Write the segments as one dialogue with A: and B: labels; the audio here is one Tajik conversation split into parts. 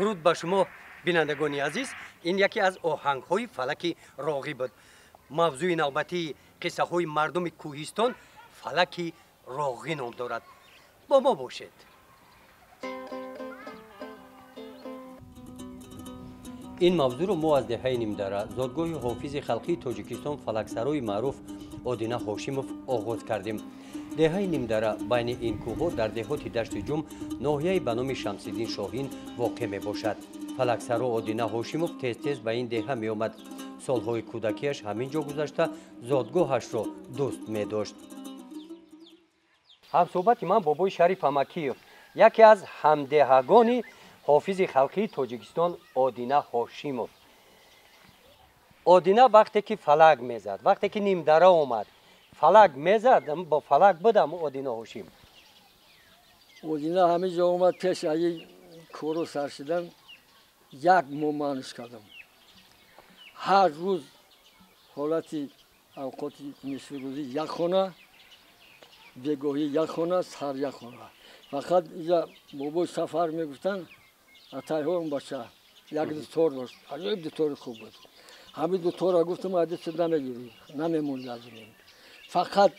A: Дуруд ба шумо, бинандагони азиз. Ин яке аз оҳангҳои фалаки роғӣ буд. Мавзӯи навбатии қиссаҳои мардуми кӯҳистон фалаки роғӣ ном дорад. Бо мо бошед. Ин мавзӯъро мо аз деҳаи Нимдара, зодгоҳи ҳофизи халқии Тоҷикистон, фалаксарои маъруф Одина Ҳошимов оғоз кардем. Деҳаи Нимдара байни ин кӯҳҳо дар деҳоти Дашти Ҷум, ноҳияи ба номи Шамсиддин Шоҳин воқеъ мебошад. Фалаксаро Одина Ҳошимов тез-тез ба ин деҳа меомад. Солҳои кӯдакиаш ҳамин ҷо гузашта, зодгоҳашро дӯст медошт. Ҳамсӯҳбати ман бобои Шариф Амакиев, яке аз ҳамдеҳагони ҳофизи халқии Тоҷикистон Одина Ҳошимов. Одина вақте ки фалак мезад, вақте ки Нимдара омад, фалак мезад, бо фалак будам Одина Ҳошим.
B: Одина ҳамин ҷо омад, пеш аз ин корро сар шудан як моҳ манш кардам. Ҳар рӯз ҳолати авқоти нисфирӯзӣ як хона, бегоҳӣ як хона, сар як хона. Фақат инҷа бобои Сафар мегуфтанд, атайҳо бача як дутор дошт, аҷоиб дутори хуб буд. Ҳамин дуторро гуфтам, аз дастат намегирӣ, намемонди аз ин. Фақат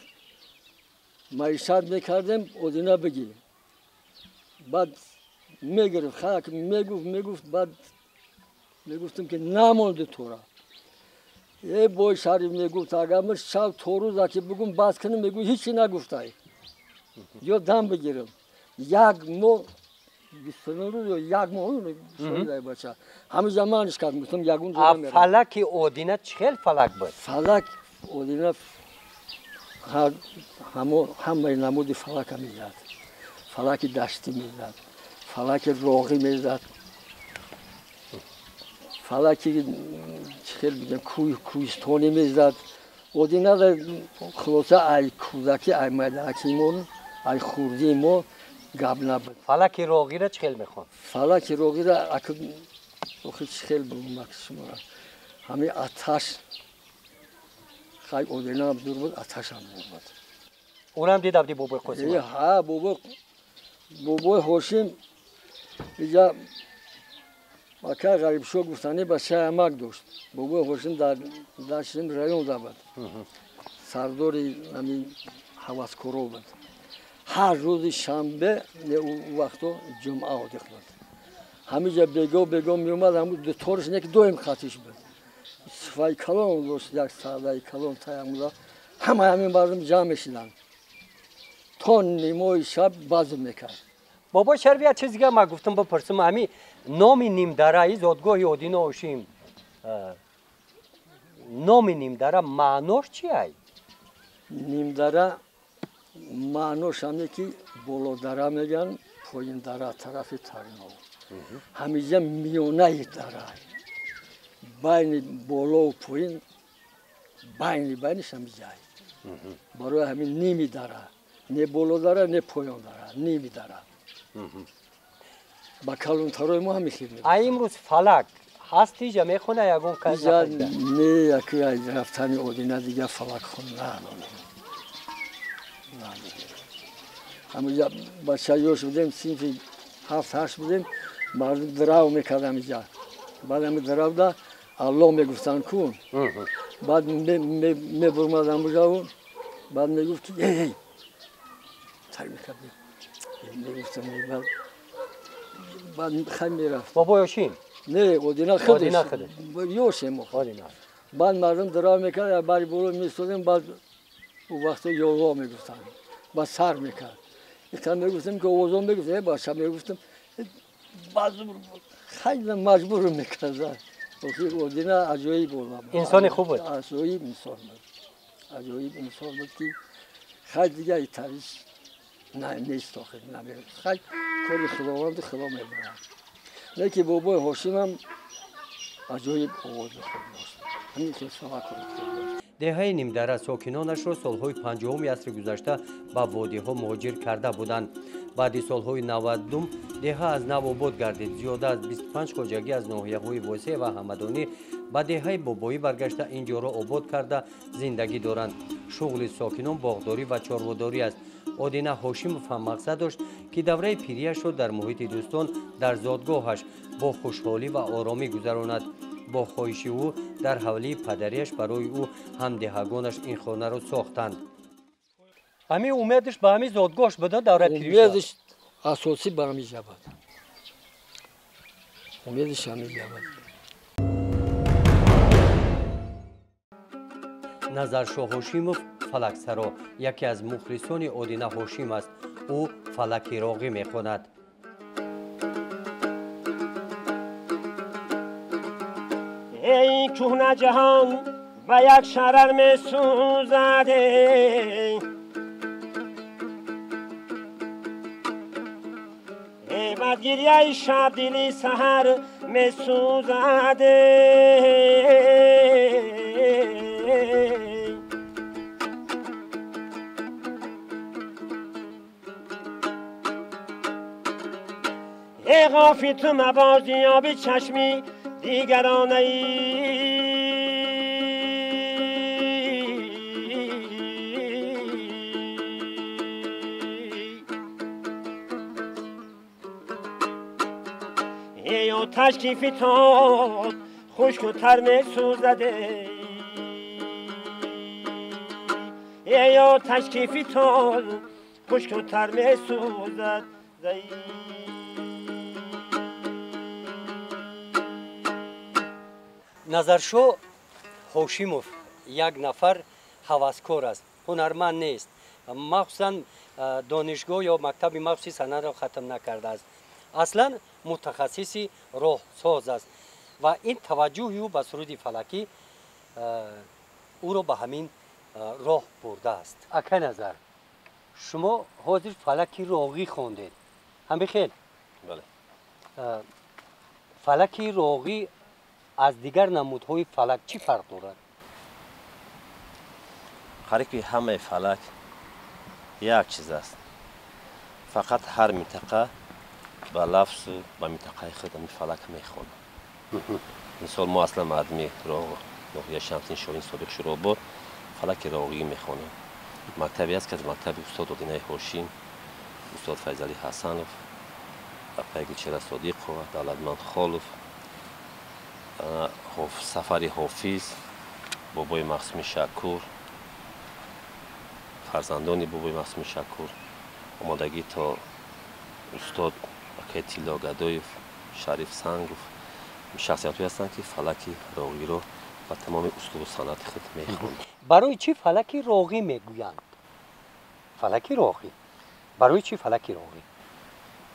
B: маишат мекардем, Одина бигир. Баъд мегирифт, хак мегуфт, мегуфт, баъд мегуфтам ки намон дутора. Э бой Шариф мегуфт, агар ман шаб то рӯз аки бигум бас кунам, мегӯ ҳечи нагуфтай. Ё дам бигирам. Як моҳ, 29 рӯз ё як моҳ шоидай бача. Ҳамин замониш кардам, гуфтам ягон ҷо намерам.
A: Фалаки Одина чӣ хел фалак буд?
B: Фалак Одина ҳамаи намуди фалака мезад. Фалаки даштӣ мезад, фалаки роғӣ мезад, фалаки чӣ хел бигем, кӯҳистонӣ мезад. Одина хулоса ай кӯдакӣ, ай майдакимон, ай хурдии мо гап набуд.
A: Фалаки роғиро чӣ хел мехонд?
B: Фалаки роғиро охи чӣ хел бигум шуморо, ҳамин аташ хай Одинаам дур буд, аташам дур буд.
A: Унам дидабди бобои Қосим?
B: Ҳа, бобои Ҳошим иҷа акай Ғарибшо гуфтанӣ бачаи амак дошт. Бобои Ҳошим дар Даштим район буд, сардори ҳамин ҳаваскоро буд. Ҳар рӯзи шанбе, вақто ҷумъа одиқ буд. Ҳаминҷа бего бего меомад, ҳамун дуториш не ки доим хатиш буд. Сифаи калон дошт, як сардаи калон таямуда. Ҳамаи ҳамин мардум ҷамъ мешиданд. То нимои шаб базм мекард.
A: Бобои Шариф, як чиз дига ман гуфтам бипурсам, ҳамин номи Нимдараи зодгоҳи Одина Ҳошим, номи Нимдара маънош чи ай?
B: Нимдара маънош ҳаме ки болодара мегӯянд, поиндара, тарафи Тарнов. Ҳамиҷа миёнаи дара, байни болову поин, байни байниш ҳамиҷай. Барои ҳамин ними дара, не болодара, не поёндара, ними дара. Ба калонтарои мо ҳамин хел мегуфтанд.
A: А имрӯз фалак ҳаст иҷа мехона ягон кас?
B: Иҷа не, яке аз рафтани Одина дига фалакхон надонем. Ҳаминҷа бача ёш будем, синфи 7-8 будем, мардум драв мекардам иҷа. Баъд ҳамин дравда Аллоҳ мегуфтанд ку. Баъд мебурмадам буҷаву, баъд мегуфт ки эй эй тар мекардем. Мегуфтам, баъд хай мерафт.
A: Бобои Ҳошим?
B: Не, Одина
A: худаш.
B: Ёшем мо. Баъд мардум драв мекард, бари боло меистодем, баъд у вақто ёлло мегуфтанд. Баъд сар мекард. Иқа мегуфтем ки овозон мегуфтем, э бача мегуфтем, баъд хай маҷбур мекард. Охир Одина аҷоиб буд.
A: Инсони хуб буд.
B: Аҷоиб инсон буд. Аҷоиб инсон буд ки хай дига итариш нест охир намерад. Хай кори Худованду Худо мебарад. Леки бобои Ҳошимам аҷоиб овози хуб дошт. Ҳамин хел фалакҳои хуб дошт.
A: Деҳаи Нимдара сокинонашро солҳои 50-уми асри гузашта ба водиҳо муҳоҷир карда буданд. Баъди солҳои 90-ум деҳа аз нав обод гардид. Зиёда аз 25 хоҷагӣ аз ноҳияҳои Восеъ ва Ҳамадонӣ ба деҳаи бобоӣ баргашта ин ҷоро обод карда зиндагӣ доранд. Шуғли сокинон боғдорӣ ва чорводорӣ аст. Одина Ҳошимов ҳам мақсад дошт, ки давраи пирияшро дар муҳити дӯстон дар зодгоҳаш бо хушҳолӣ ва оромӣ гузаронад. Бо хоҳиши ӯ дар ҳавлии падарияш барои ӯ ҳамдеҳагонаш ин хонаро сохтанд. Ҳамин умедаш ба ҳамин зодгоҳаш буда давраи пирияш?
B: Умедаш асосӣ ба ҳамин ҷа буд. Умедаш ҳамин ҷа буд.
A: Назаршоҳ Ҳошимов фалаксаро яке аз мухлисони Одина Ҳошим аст. Ӯ фалаки роғӣ мехонад.
C: Эй кӯҳна ҷаҳон ба як шарар месӯзад, эй бадгирияи шабдили саҳар месӯзад. Эй ғофил ту мабош зиёби чашми дигаронаӣ, эй оташ ки фитод хушку тар месӯзад, эй оташ ки фитод хушку тар месӯзад.
A: Назаршоҳ Ҳошимов як нафар ҳаваскор аст, ҳунарманд нест, махсусан донишгоҳ ё мактаби махсуси санъатро хатм накардааст. Аслан мутахассиси роҳсоз аст ва ин таваҷҷӯҳи ӯ ба суруди фалакӣ ӯро ба ҳамин роҳ бурдааст. Акай Назар, шумо ҳозир фалаки роғӣ хондед, ҳам бихел?
D: Бале.
A: Фалаки роғӣ аз дигар намудҳои фалак чӣ фарқ дорад?
D: Қариб ки ҳамаи фалак як чиз аст, фақат ҳар минтақа ба лафзу ба минтақаи худ ҳамин фалак мехонад. Мисол, мо аслан мардуми Роғ, ноҳияи Шамсиддин Шоҳин собиқ Шӯробод, фалаки роғӣ мехонем. Мактабе аст ки аз мактаби устод Одинаи Ҳошим, устод Файзалӣ Ҳасанов, апаи Гулчеҳра Содиқова, Давлатманд Холов, Сафари Ҳофиз, бобои Махсуми Шакур, фарзандони бобои Махсуми Шакур, омодагӣ то устод акаи Тилло Гадоев, Шариф Сангов шахсиятҳое ҳастанд ки фалаки роғиро ба тамоми услубу санъати худ мехонанд.
A: Барои чӣ фалаки роғӣ мегӯянд? Фалаки роғӣ барои чӣ фалаки роғӣ?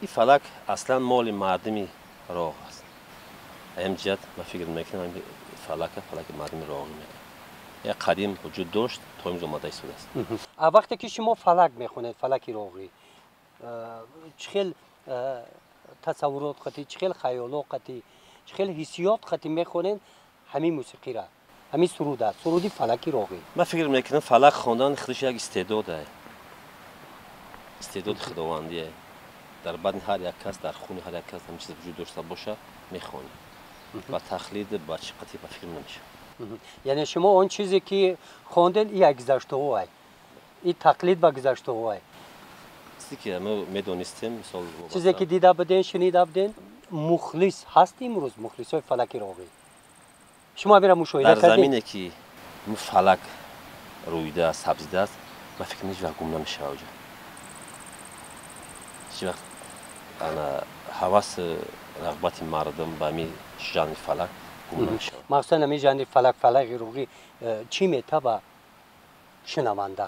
D: Ин фалак аслан моли мардуми роғ аст. Ҳамин ҷиҳат ман фикр мекунам фалака фалаки мардуми роғӣ мегӯянд. Як қадим вуҷуд дошт, то имрӯз омада истодааст.
A: Вақте ки шумо фалак мехонед, фалаки роғӣ, чӣ хел тасаввурот қатӣ, чӣ хел хаёлот қатӣ, чӣ хел ҳиссиёт қатӣ мехонед ҳамин мусиқира, ҳамин суруда, суруди фалаки роғӣ?
D: Ман фикр мекунам фалак хондан худаш як истеъдод, истеъдоди худовандие. Дар бадни ҳар як кас, дар хуни ҳар як кас ҳамин чиз вуҷуд дошта боша, мехонӣ. Ба тақлид, ба чӣ қатӣ ба фикр намешавад.
A: Яъне шумо он чизе ки хондед, ин як гузаштаҳое, ин тақлид ба гузаштаҳое.
D: Чизе ки мо медонистем, мисол,
A: чизе ки дида будем, шунида будем. Мухлис ҳаст имрӯз, мухлисои фалаки роғӣ? Шумо ҳаминро мушоҳида
D: дар
A: кардед?
D: Замине ки фалак рӯидааст, сабзидааст, ман фикр ҳеҷ вақт гум намешавад оҷа. Ҳеҷ вақт ана ҳавас рағбати мардум ба ҳамин жанри фалак гум намешавад.
A: Махсусан ҳамин жанри фалак, фалаки роғӣ чӣ мета ба шунаванда?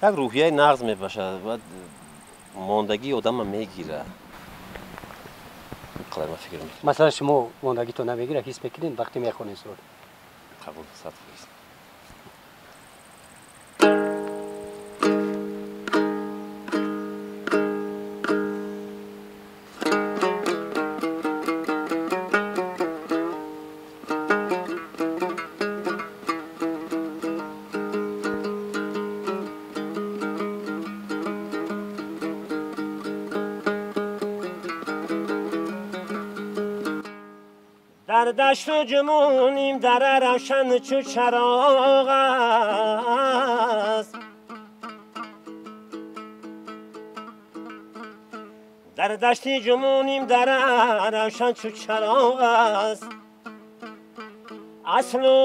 D: Як рӯҳияи нағз мебошад, баъд мондагии одамро мегирад. Қадар ман фикр мекунам.
A: Масалан, шумо мондагитон намегирад, ҳис мекунед вақте мехонед суруд?
D: Қабул, 100%.
C: Дар дашту ҷумуним дара равшан чу чароғ аст. дашти ҷуму Нимдара равшан чу чароғ аст. Аслу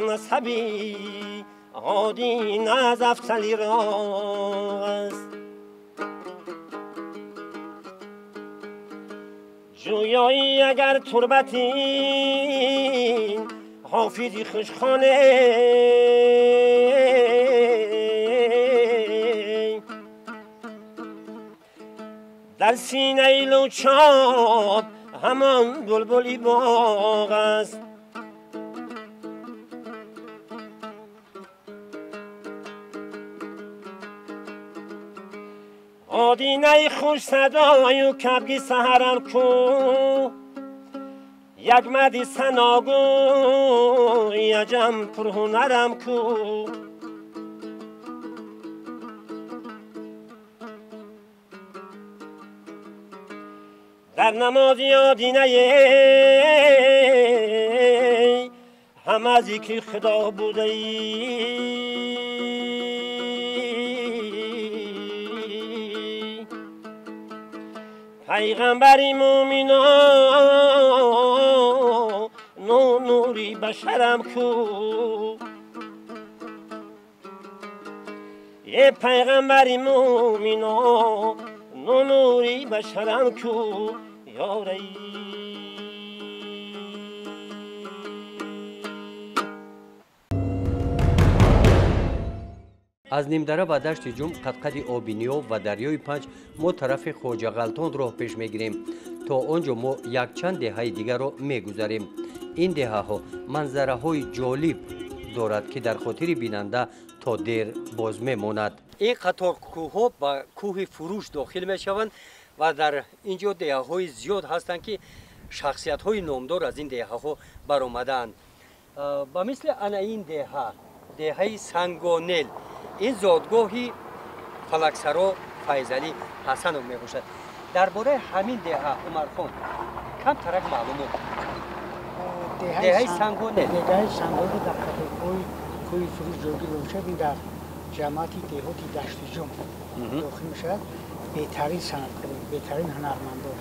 C: насаби Одина аз афзали роғ аст. Ҷӯёӣ агар турбати ҳофизи хушхоне, дар синаи лучоб ҳамон булбули боғ аст. Одинаи хушсадою кабги саҳарам ку, як марди саногӯй аҷам пурҳунарам ку. Дар намози Одинае ҳама зикри худо будаӣ. Пайғамбари мӯмино нури башарам ку, е пайғамбари мӯмино нури башарам ку, ёраи.
A: Аз Нимдара ба дашти Ҷум, қадқади оби Ниёв ва дарёи Панҷ мо тарафи Хоҷағалтон роҳ пеш мегирем. То он ҷо мо якчанд деҳаи дигарро мегузарем. Ин деҳаҳо манзараҳои ҷолиб дорад, ки дар хотири бинанда то дер боз мемонад. Ин қатор кӯҳҳо ба кӯҳи Фурӯш дохил мешаванд ва дар ин ҷо деҳаҳои зиёд ҳастанд, ки шахсиятҳои номдор аз ин деҳаҳо баромадаанд. Ба мисли ана ин деҳа, деҳаи Сангонел, ин зодгоҳи фалаксаро Файзалӣ Ҳасанов мебошад. Дар бораи ҳамин деҳа, Умархон, камтарак маълумот. Деҳаи Сангонел.
E: Деҳаи Сангонел дар қаторкӯҳи кӯҳи Фурӯш ҷойгир мебошад. Ин дар ҷамоати деҳоти Дашти Ҷум дохил мешавад. Беҳтарин санъаткорон, беҳтарин ҳунармандон,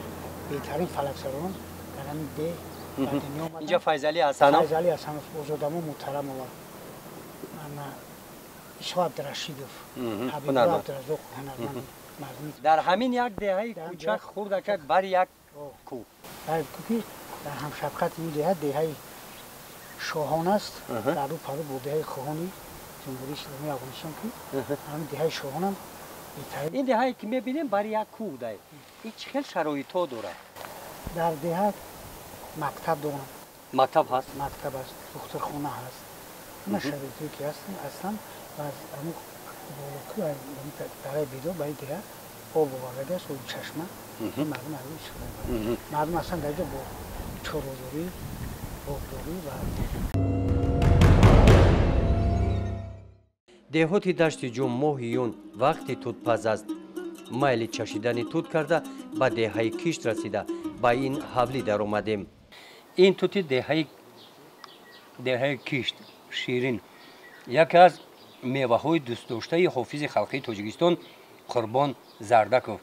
E: беҳтарин фалаксарон дар ҳамин деҳ ба дунё омаданд.
A: Инҷа Файзалӣ Ҳасанов.
E: Файзалӣ Ҳасанов, Озодамо Муҳтарамова, ана Исо Абдурашидов, Ҳабибулло Абдуразоқ, ҳунарманд мардуми.
A: Дар ҳамин як деҳаи кӯчак хурдакак бар як кӯҳ.
E: Бар кӯҳ, ки дар ҳамшафқати ин деҳа деҳаи Шоҳон аст, дар рӯ пару бо деҳаи Хоҳони Ҷумҳурии Исломии Афғонистон, ки ҳамин деҳаи Шоҳонам беҳтарин.
A: Ин деҳае ки мебинем бар як кӯҳ дай. Ин чӣ хел шароитҳо дорад?
E: Дар деҳа мактаб дорам.
A: Мактаб ҳаст?
E: Мактаб аст, духтурхона ҳаст. Ҳама шароитҳое ки ҳастанд ва аз ҳамин болокӯ, аз дараи Бедор ба ин деҳа об оварда аст, оби чашма. Мардум аз он истифода мебаранд. Мардум ҳастанд дар ҷо бо чорводорӣ, боғдорӣ ва
A: Деҳоти дашти Ҷум моҳи июн вақти тутпаз аст. Майли чашидани тут карда ба деҳаи Кишт расида ба ин ҳавлӣ даромадем. Ин тути деҳаи Кишт ширин, яке аз меваҳои дӯстдоштаи ҳофизи халқии Тоҷикистон Қурбон Зардаков.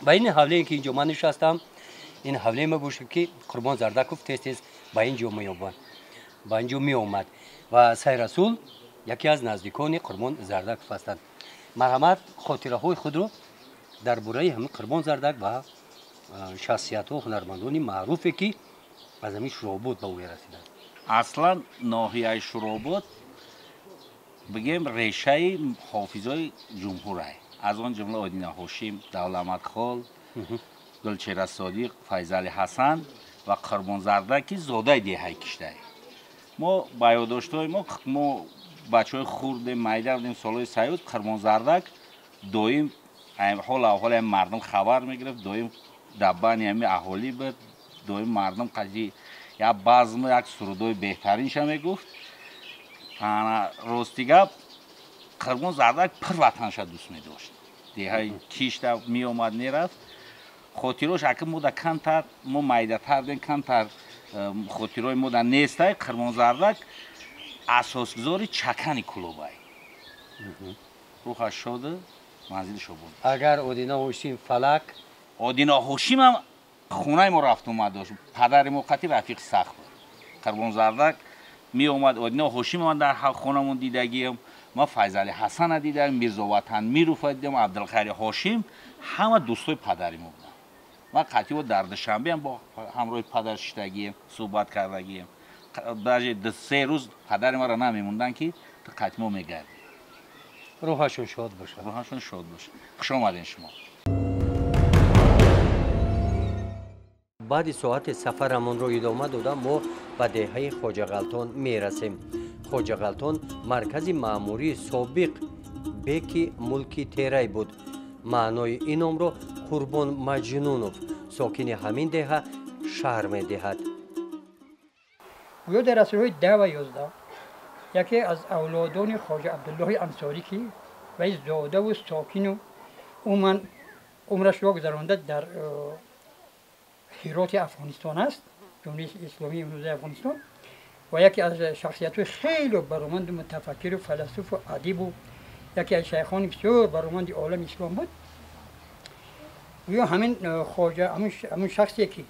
A: Ба ин ҳавлие ки инҷо ман нишастам, ин ҳавлие мебошад, ки Қурбон Зардаков тез тез ба ин ҷо меёбад, ба ин ҷо меомад ва Сайрасул яке аз наздикони Қурбон Зардаков ҳастанд. Марҳамат, хотираҳои худро дар бораи ҳамин Қурбон Зардак ва шахсиятҳо, ҳунармандони маъруфе, ки аз ҳамин Шуробод ба ӯ расиданд.
F: Аслан ноҳияи Шуробод бигем решаи ҳофизои ҷумҳурай, аз он ҷумла Одина Ҳошим, Давламадхол, Гулчера Содиқ, Файзали Ҳасан ва Қурбон Зардак, ки зодаи деҳаи Киштай. Мо ба ёддоштҳои мо бачаҳои хурдем, майда будем, солҳои саюд Қурбон Зардак доим ҳол аҳволи мардум хабар мегирифт, доим дар байни ҳами аҳолӣ буд, доим мардум қади як базму як сурудҳои беҳтаринша мегуфт. Рости гап, Қурбон Зардак пир ватанша дӯст медошт. Деҳаи Кишта меомад, мерафт. Хотирош ака мода камтар, мо майдатар будем, камтар хотирои мода нестай. Қурбон Зардак асосгузори чакани клубай. Рӯҳаш шоду, манзили шобод.
A: Агар Одина Ҳошим фалак
F: Одина Ҳошим ҳам хонаи мо рафт омад дошт. Падари мо қати рафиқи сахт буд. Қурбон Зардак меомад, Одина Ҳошим ман дар хонамон дидагиам, ман Файзали Ҳасана дидам, Мирзо Ватан Мируфа дидам, Абдулхайри Ҳошим, ҳама дӯстои падари мо буданд. Ман қатъи ӯ дар Душанбе ҳам бо ҳамроҳи падар шиштагием, суҳбат кардагием. Даже 2-3 рӯз падари маро намемонданд ки ту қатъи мо мегардӣ.
A: Рӯҳашон шод бошад.
F: Рӯҳашон шод бошад. Хуш омадем шумо.
A: Баъди соати сафарамонро идома дода мо ба деҳаи Хоҷағалтон мерасем. Хоҷағалтон маркази маъмурии собиқ беки мулки Терай буд. Маънои ин номро Қурбон Маҷнунов, сокини ҳамин деҳа, шаҳр медиҳад.
G: Гӯё дар асрҳои 10 ва 11 яке аз авлодони Хоҷа Абдуллоҳи Ансорӣ, ки вай зодаву сокину умуман умрашро гузаронда дар Ҳироти Афғонистон аст, Ҷумҳурии Исломии имрӯзаи Афғонистон, ва яке аз шахсиятҳои хеле бароманду мутафаккиру файласуфу адибу яке аз шайхони бисёр бароманди олами ислом буд. Гӯё ҳамин хоҷа, ҳамин шахсе ки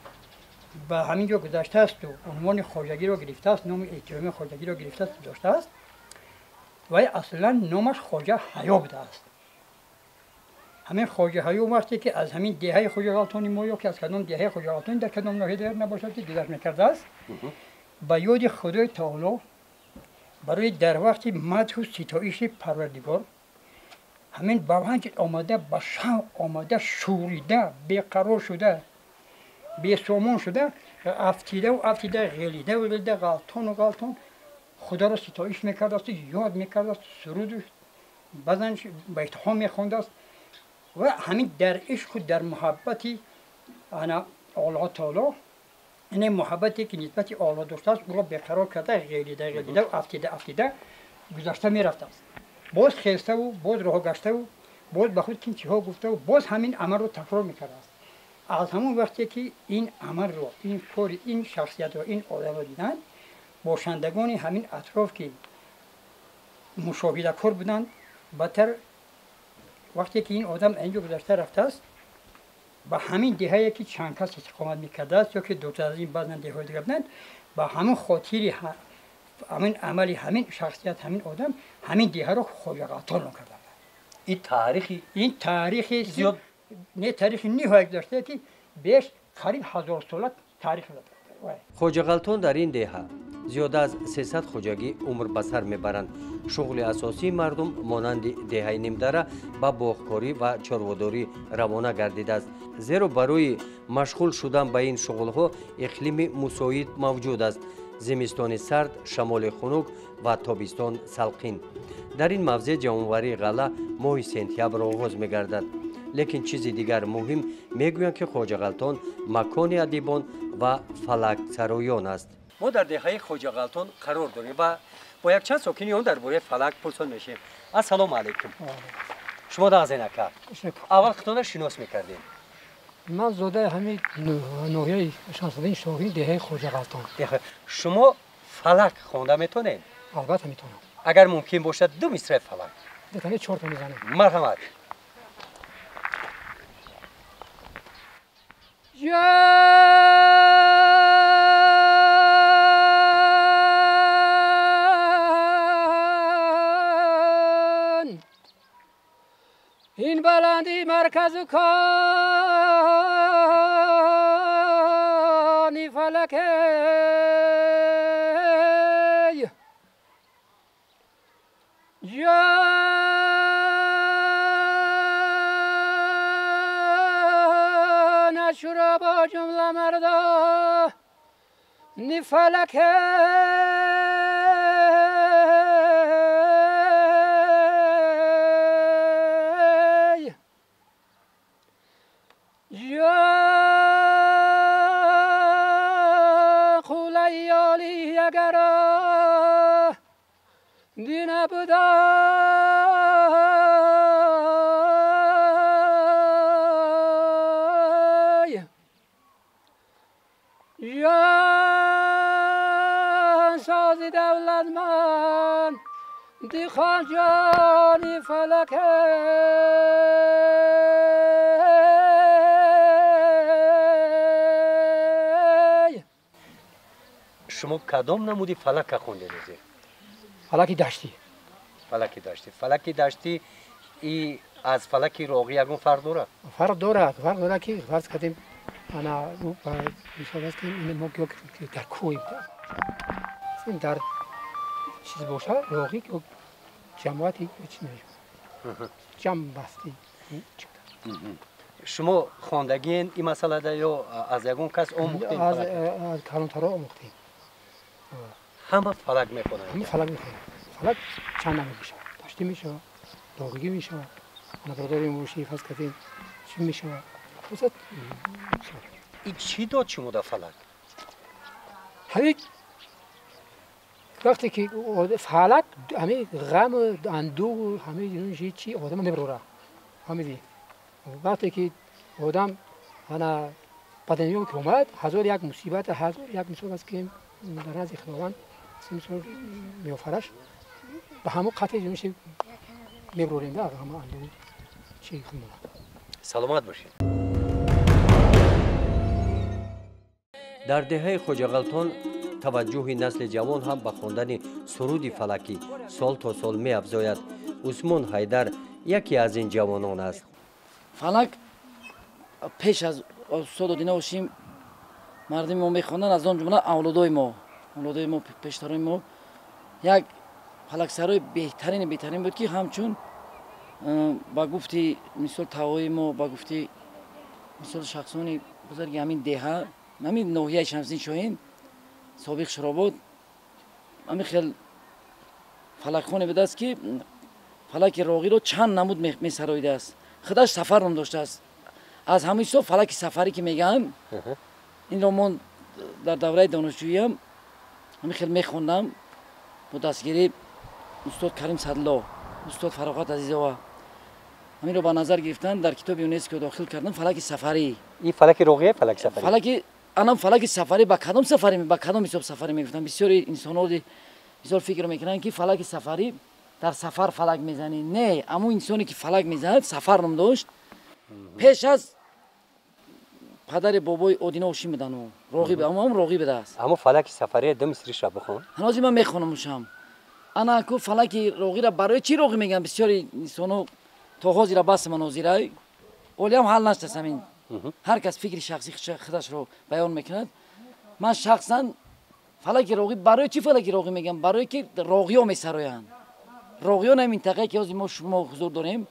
G: ба ҳамин ҷо гузаштаасту унвони хоҷагиро гирифтааст, номи эҳтиромии хоҷагиро гирифтааст, доштааст, вай аслан номаш Хоҷа Ҳаё будааст. Ҳамин Хоҷа Ҳаё вақте ки аз ҳамин деҳаи Хоҷағалтони мо ё ки аз кадом деҳаи Хоҷағалтони дар кадом ноҳия дигар набошад ки гузашт мекардааст, ба ёди Худои Таоло барои дар вақти мадҳу ситоиши Парвардигор ҳамин ба ваҷд омада, ба шавқ омада, шӯрида, беқарор шуда, бесомон шуда, афтидаву афтида, ғелидаву ғелида, ғалтону ғалтон Худоро ситоиш мекардасту ёд мекардасту суруду баъзан байтҳо мехондааст ва ҳамин дар ишқу дар муҳаббати ана Аллоҳ Таоло, ин муҳаббате ки нисбати Аллоҳ доштааст, ӯро беқарор карда, ғелида ғелида, афтида афтида гузашта мерафтааст. Боз хеставу боз роҳ гаштаву боз ба худ кин чиҳо гуфтаву боз ҳамин амалро такрор мекардааст. Аз ҳамон вақте ки ин амалро, ин кори ин шахсиятро, ин одамро диданд, бошандагони ҳамин атроф ки мушоҳидакор буданд, бадтар вақте ки ин одам инҷо гузашта рафтааст, ба ҳамин деҳае ки чанд кас истиқомат мекардааст ё ки дуртар аз ин баъзан деҳҳои дигар буданд, ба ҳамон хотири ҳамин амали ҳамин шахсият, ҳамин одам ҳамин деҳаро Хоҷағалтон ном карданд.
A: Ин таърихи
G: ин таърихи
A: зиёд
G: не, таърихи ниҳоят гузаштае ки беш қариб 1000 сола таърих дорад.
A: Хоҷағалтон дар ин деҳа зиёда аз 300 хоҷагӣ умр ба сар мебаранд. Шуғли асосии мардум монанди деҳаи Нимдара ба боғкорӣ ва чорводорӣ равона гардидааст, зеро барои машғул шудан ба ин шуғлҳо иқлими мусоид мавҷуд аст. Зимистони сард, шамоли хунук ва тобистон салқин. Дар ин мавзеъ ҷамъоварии ғалла моҳи сентябр оғоз мегардад. Лекин чизи дигар муҳим мегӯянд ки Хоҷағалтон макони адибон ва фалаксароён аст. Мо дар деҳаи Хоҷағалтон қарор дорем ва бо якчанд сокини он дар бораи фалак пурсон мешавем. Ассалому алайкум. Шумо дағзен ака, аввал худтонро шинос мекардем.
E: Ман зодаи ҳамин ноҳияи Шамсиддини Шоҳин, деҳаи Хоҷағалтон.
A: Шумо фалак хонда метонед?
E: Албатта метонам.
A: Агар мумкин бошад 2 мисраи фалак.
E: Детане 4 та мезанем.
A: Марҳамат.
E: Ҷон ин баланди марказу кони фалакей ҷон ашуро бо ҷумла мардони фалакей ҷон қулаи олӣ агар дина будой ҷон сози давлатманд дихон ҷони фалакей.
A: Шумо кадом намуди фалака хондед ҳозир?
E: Фалаки даштӣ.
A: Фалаки даштӣ. Фалаки даштӣ и аз фалаки роғӣ ягон фарқ дорад?
E: Фарқ дорад, фарқ дорад ки фарз кардем ана мисол аст ки мо дар кӯҳ дар чиз бошад роғӣ ҷамоати чи мешавад ҷамъ басти.
A: Шумо хондагиен ин масъалада ё аз ягон кас омӯхтем?
E: Аз калонтарҳо омӯхтем.
A: Ҳама фалак мехонанд?
E: Ҳама фалак мехонанд. Фалак чанд намуд мешавад? Даштӣ мешавад, роғигӣ мешавад, ана бародари муршид фарз кардем чӣ мешавад.
A: Ин чӣ дод шумо дар фалак?
E: Ҳамин вақте ки фалак ҳамин ғаму андӯҳу ҳамин чи одама мебарорад. Фаҳмидӣ? Вақте ки одам ана ба дунё ки омад, ҳазор як мусибат, ҳазор як мисол аст ки дар назди Худованд мисол меофараш, ба ҳамон қатъи мебарорем да ҳама андӯҳу чи худмона.
A: Саломат бошед. Дар деҳаи Хоҷағалтон таваҷҷӯҳи насли ҷавон ҳам ба хондани суруди фалакӣ сол то сол меафзояд. Усмон Ҳайдар яке аз ин ҷавонон аст.
H: Фалак пеш аз устод Одина Ҳошим мардуми мо мехонданд, аз он ҷумла авлодои мо, авлодои мо, пештарони мо як фалаксарои беҳтарини беҳтарин буд ки ҳамчун ба гуфти мисол тавои мо, ба гуфти мисол шахсони бузурги ҳамин деҳа, ҳамин ноҳияи Шамсиддин Шоҳин собиқ Шуробод, ҳамин хел фалакхоне будааст ки фалаки роғиро чанд намуд месароидааст. Худаш сафар ном доштааст. Аз ҳамин ҳисоб фалаки сафарӣ ки мегӯянд, инро мо дар давраи донишҷӯиям ҳамин хел мехондам бо дастгирии устод Карим Садло, устод Фароғат Азизова. Ҳаминро ба назар гирифтан, дар китоби ЮНЕСКО дохил кардан фалаки сафарӣ.
A: Ин фалаки роғия, фалаки сафарӣ?
H: Фалаки анам фалаки сафарӣ ба кадом сафарӣ, ба кадом ҳисоб сафарӣ мегуфтанд? Бисёри инсонҳо бисёр фикр мекунанд ки фалаки сафарӣ дар сафар фалак мезанӣ. Не, ҳамон инсоне ки фалак мезанад сафар ном дошт. Пеш аз падари бобои Одина Ҳошим будан, роғӣ, ҳамон роғӣ будааст.
A: Ҳамон фалаки сафария ду мисриша бихон.
H: Ҳанӯз ман мехонам ушам. Ана ку фалаки роғиро барои чӣ роғӣ мегӯянд? Бисёри инсонҳо то ҳозира бас манозирай олиам ҳал нашудааст ҳамин. Ҳар кас фикри шахсии худашро баён мекунад. Ман шахсан фалаки роғӣ барои чӣ фалаки роғӣ мегӯям? Барое ки роғиҳо месароянд. Роғиён ҳамин минтақае ки ҳозир мо шумо ҳузур дорем,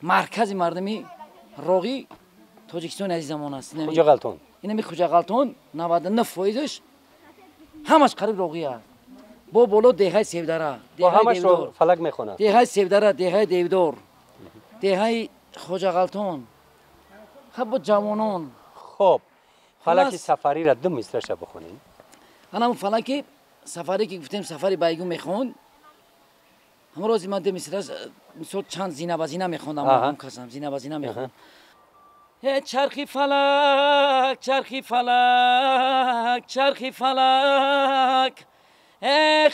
H: маркази мардуми роғӣ Тоҷикистони азизамон аст.
A: Хоҷағалтон.
H: Инами Хоҷағалтон 99%-ш ҳамаш қариб роғӣ аст. Бо боло деҳаи Севдара,
A: ҳамаш фалак мехонанд.
H: Деҳаи Севдара, деҳаи Девдор, деҳаи Хоҷағалтон, хаб бо ҷавонон.
A: Хоб, фалаки сафариро ду мисраша бихонем.
H: Анам фалаки сафарӣ ки гуфтем сафари байгу мехонд. Ҳамон рози ман ду мисраш мисол чанд зина ба зина мехондам, ҳам касам зина ба зина мехонд. Чархи фалак, чархи фалак, чархи фалак,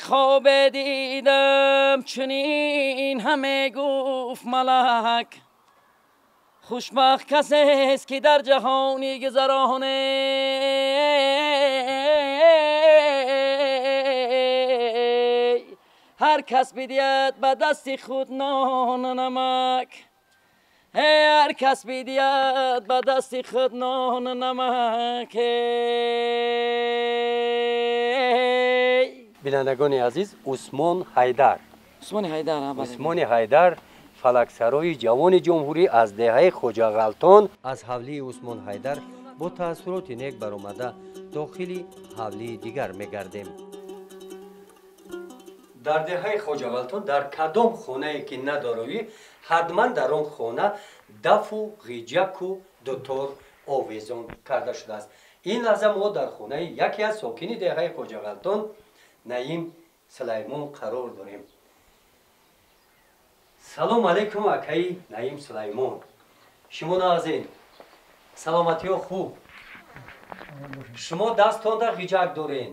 H: хобе дидам чунин ҳаме гуфт малак. Хушбахт касест ки дар ҷаҳони гузароне, ҳар кас бидиҳад ба дасти худ нону намак, ҳар кас бидиҳад ба дасти худ нону намак.
A: Бинандагони азиз, Усмон Ҳайдар.
H: Усмони Ҳайдар,
A: Усмони Ҳайдар фалаксарои ҷавони ҷумҳурӣ аз деҳаи Хоҷағалтон. Аз ҳавлии Усмон Ҳайдар бо таассуроти нек баромада дохили ҳавлии дигар мегардем. Дар деҳаи Хоҷағалтон дар кадом хонае ки надороӣ, ҳатман дар он хона дафу ғиҷаку дутор овезон карда шудааст. Ин лаҳза мо дар хонаи яке аз сокини деҳаи Хоҷағалтон Наим Сулаймон қарор дорем. Салом алейкум, акаи Наим Сулаймон. Шумо наазин, саломатиҳо хуб? Шумо дастонда ғиҷак дорен.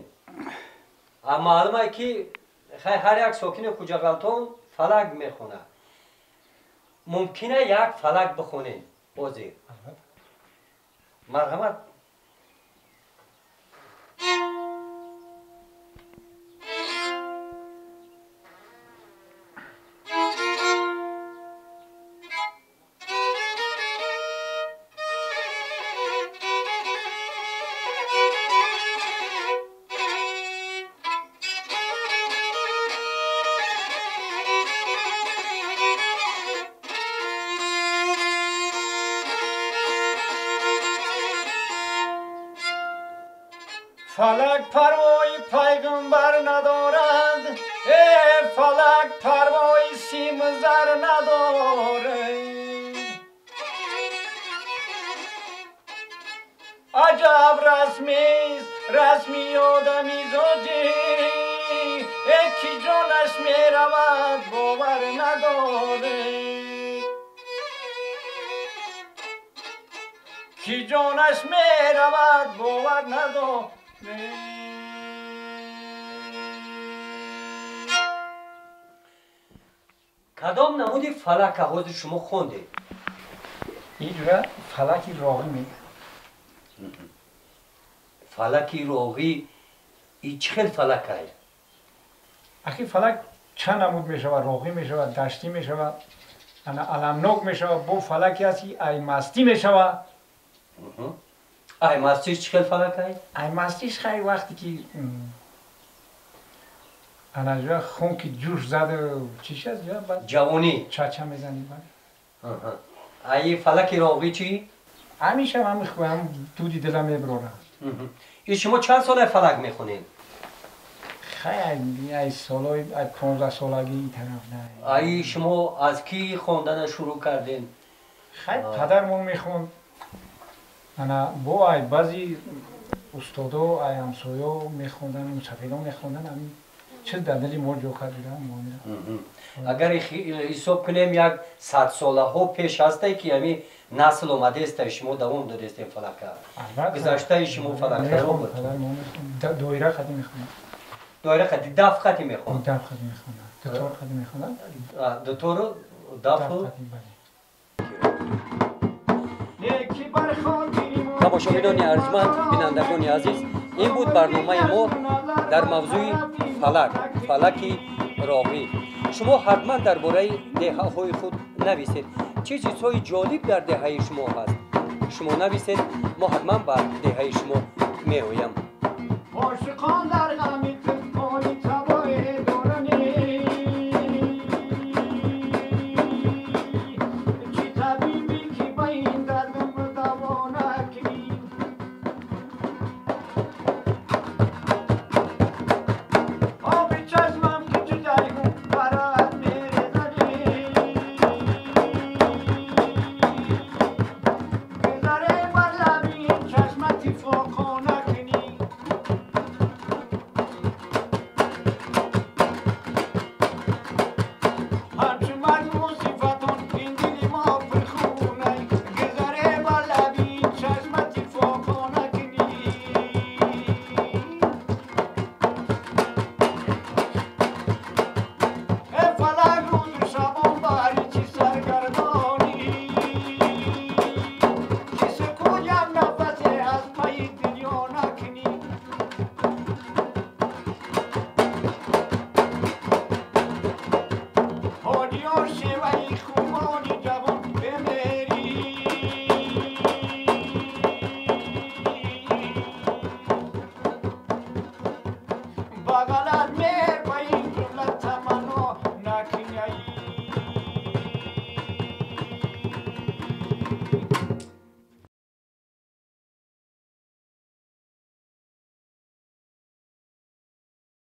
A: Маълуме ки ҳар як сокини Хоҷағалтон фалак мехонад. Мумкина як фалак бихонем ҳозир? Марҳамат.
I: Фалак парвои пайғамбар надорад, фалак парвои симзар надорад. Аҷаб расмист расми одамизодӣ, ки ҷонаш меравад бовар надорад, ки ҷонаш меравад бовар надорад.
A: Кадом намуди фалака ҳозир шумо хондед?
E: Инҷура фалаки роғӣ мегӯянд.
A: Фалаки роғӣ и чӣ хел фалакай?
E: Ахи фалак чанд намуд мешавад: роғӣ мешавад, даштӣ мешавад, аламнок мешавад, бо фалаке аст ки аймастӣ мешавад.
A: Аймастиш чӣ хел фалакай?
E: Аймастиш хай вақте ки анаҷа хун ки ҷӯш зада чӣ шад,
A: ҷавонӣ
E: чача мезанӣ.
A: Ай фалаки роғӣ чӣ?
E: Ҳамеша ҳам дуди дила мебарорад.
A: И шумо чанд сола фалак мехонед?
E: Хай ай солҳои 15 солагӣ ин тараф.
A: Ай шумо аз кӣ хондана шурӯъ кардед?
E: Хай падармон мехонд, ана бо ай баъзи устодо, ай ҳамсоё мехондан, мусафидо мехондан, ҳамин чиз дар дили мо ҷо кард.
A: Агар ҳисоб кунем, як садсолаҳо пеш ҳасте ки ҳамин насл омадеста, шумо давом додестем фалака. Гузаштаи шумо фалакаро буд.
E: Доира қади мехонад.
A: Доира қади, даф қади мехонад.
E: Даф қади мехонад, дутор қади мехонад.
A: Дутору дафу. Тамошобинони арҷманд, бинандагони азиз, ин буд барномаи мо дар мавзӯи фалак, фалаки роғӣ. Шумо ҳатман дар бораи деҳаҳои худ нависед. Чӣ чизҳои ҷолиб дар деҳаи шумо ҳаст? Шумо нависед, мо ҳатман ба деҳаи шумо меоям.
I: Ошиқон дар ғами